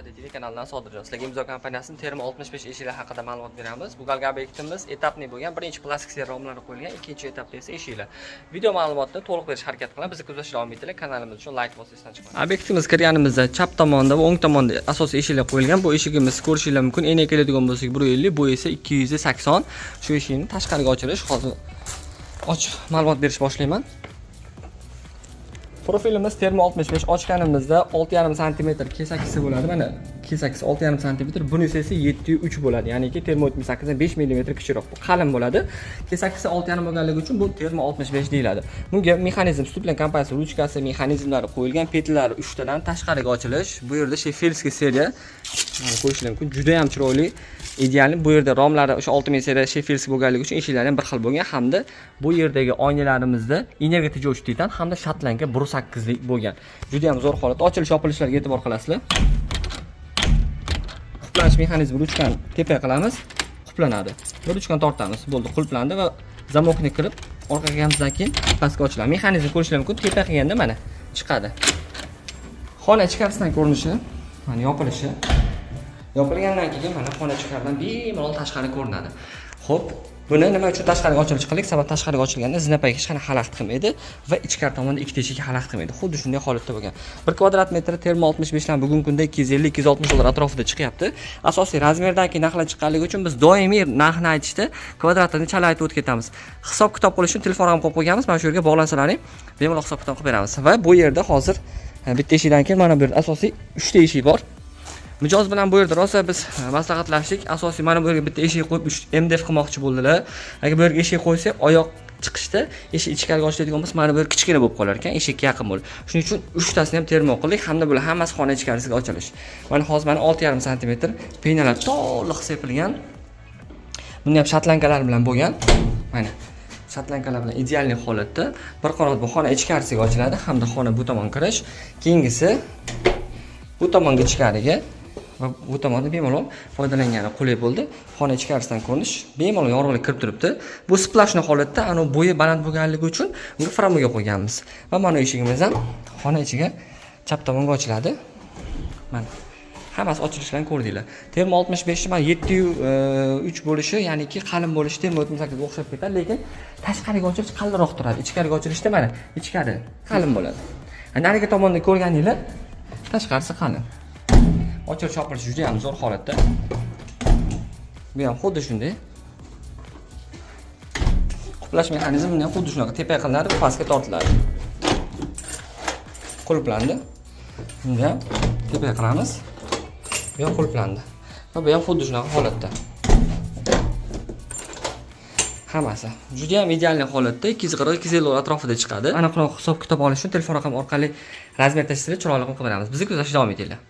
Maqsad TV kanalidan Sodirjon. Sizlarga Imzo kompaniyasining Termo 65 eshiklar haqida ma'lumot beramiz. Bu galgi obyektimiz этапный bo'lgan, birinchi plastik romlari qo'yilgan, ikkinchi etapda esa eshiklar. Video ma'lumotni to'liq berish harakat qilamiz. Bizni kuzatishda davom etinglar. Kanalimiz uchun like bosish esdan chiqmasin. Obyektimiz kirganimizda chap tomonda va o'ng tomonda asosiy eshiklar qo'yilgan. Bu eshigimiz ko'rishinglar mumkin. Eniga keladigan bo'lsak 150, bu esa 280. Shu eshikni tashqariga ochilish hozir ochib ma'lumot berish boshlayman. Profilimiz Termo 65 ochganimizda 6,5 sm kesakisi bo'ladi. Mana kesakisi 6,5 sm, bunisi esa 7,3 bo'ladi. Ya'niki Termo 78 dan 5 mm kichikroq. Bu qalin bo'ladi. Kesakisi 6,5 bo'lganligi uchun bu Termo 65 deyiladi. Bunga mexanizm Stuplan kompaniyasi ruchkasi, mexanizmlari qo'yilgan, petlari 3 tadan tashqariga ochilish. Bu yerda Sheffieldskiy seriya, mana ko'rishlar mumkin. Juda ham chiroyli, идеальный. Bu yerda romlari o'sha 6000 seriya Sheffieldskiy bo'lganligi uchun eshiklari ham bir xil bo'lgan hamda bu yerdagi oynalarimizda energiya tejovchi titan hamda шотландка 1.8lik bo'lgan. Juda ham zo'r holatda. Ochilish yopilishlarga e'tibor qilasizlar. Qulflanish mexanizmi, ruchkani tepaga qilamiz, qulflanadi. Va ruchkani tortamiz. Bo'ldi, qulflandi va zamokni kirib orqaga kelganimizdan keyin pastga ochiladi. Mexanizm ko'rishlar mumkin. Tepa qilganda mana chiqadi. Xona ichkarisidan ko'rinishi, mana yopilishi. Yopilgandan keyin mana xona ichkaridan bemalol tashqari ko'rinadi. Xo'p, buni nima uchun tashqariga ochilish qildik? Sabab tashqariga ochilganda zinapaga hech qanaqa xalaqit qilmaydi va ichkari tomonda ikkita eshikka xalaqit qilmaydi. Xuddi shunday holatda bo'lgan. 1 kvadrat metr Termo 65 dan bugungi kunda 250-260 dollar atrofida chiqyapti. Asosiy razmerdan keyin narxlar chiqqanligi uchun biz doimiy narxni aytishda kvadratini chala aytib o'tib ketamiz. Hisob kitob qilish uchun telefon raqam qo'yib qo'yganmiz. Mana shu yerga bog'lansalaring, bemalol hisob kitob qilib beramiz. Va bu yerda hozir bitta eshikdan keyin mana bu yerda asosiy 3 ta eshik bor. Mijoz bilan bu yerda rosa biz maslahatlashdik. Asosiy mana bu yerga bitta eshik qo'yib 3 MDF qilmoqchi bo'ldilar. Agar bu yerga eshik qo'ysak, oyoq chiqishda eshik ichkariga ochiladigan bo'lsa, mana bu yer kichkina bo'lib qolar ekan, eshikka yaqin bo'lib. Shuning uchun uchtasini ham termo qildik hamda bular hammasi xona ichkarisiga ochilish. Mana hozir mana 6,5 santimetr пена lar to'liq sepilgan. Buni ham шотландка lar bilan bo'lgan. Mana шотландка lar bilan идеальный holatda. Bir qanot bu xona ichkarisiga ochiladi hamda xona bu tomon kirish. Keyingisi bu tomonga ichkariga va bu tomonda bemalol foydalangani qulay bo'ldi. Xona ichkarisidan ko'rinish, bemalol yorug'lik kirib turibdi. Bu сплошной holatda, anavi bo'yi baland bo'lganligi uchun unga фрамуга qo'yganmiz. Va mana eshigimiz ham xona ichiga chap tomonga ochiladi. Mana hammasi ochilishlarni ko'rdinglar. Termo 65 mana 7,3 bo'lishi, ya'niki qalin bo'lishi Termo 78 ga o'xshab ketadi, lekin tashqariga ochilish qalinroq turadi. Ichkariga ochilishda mana ichkari qalin bo'ladi. Narigi tomonda ko'rganinglar, tashqarisi qalin. Ochilish yopilishi juda ham zo'r holatda. Bu ham xuddi shunday. Qulflash mexanizmi buni ham xuddi shunaqa tepaga qilinadi, pastga tortiladi. Qulflandi. Bunda ham tepaga qilamiz. Bu ham qulflandi. Va bu ham xuddi shunaqa holatda. Hammasi juda ham идеальный holatda 240 250 dollar atrofida chiqadi. Aniqroq hisob kitob olish uchun telefon raqami orqali razmer tashlasangiz, chiroyli qilib beramiz. Bizni kuzatishda davom etinglar.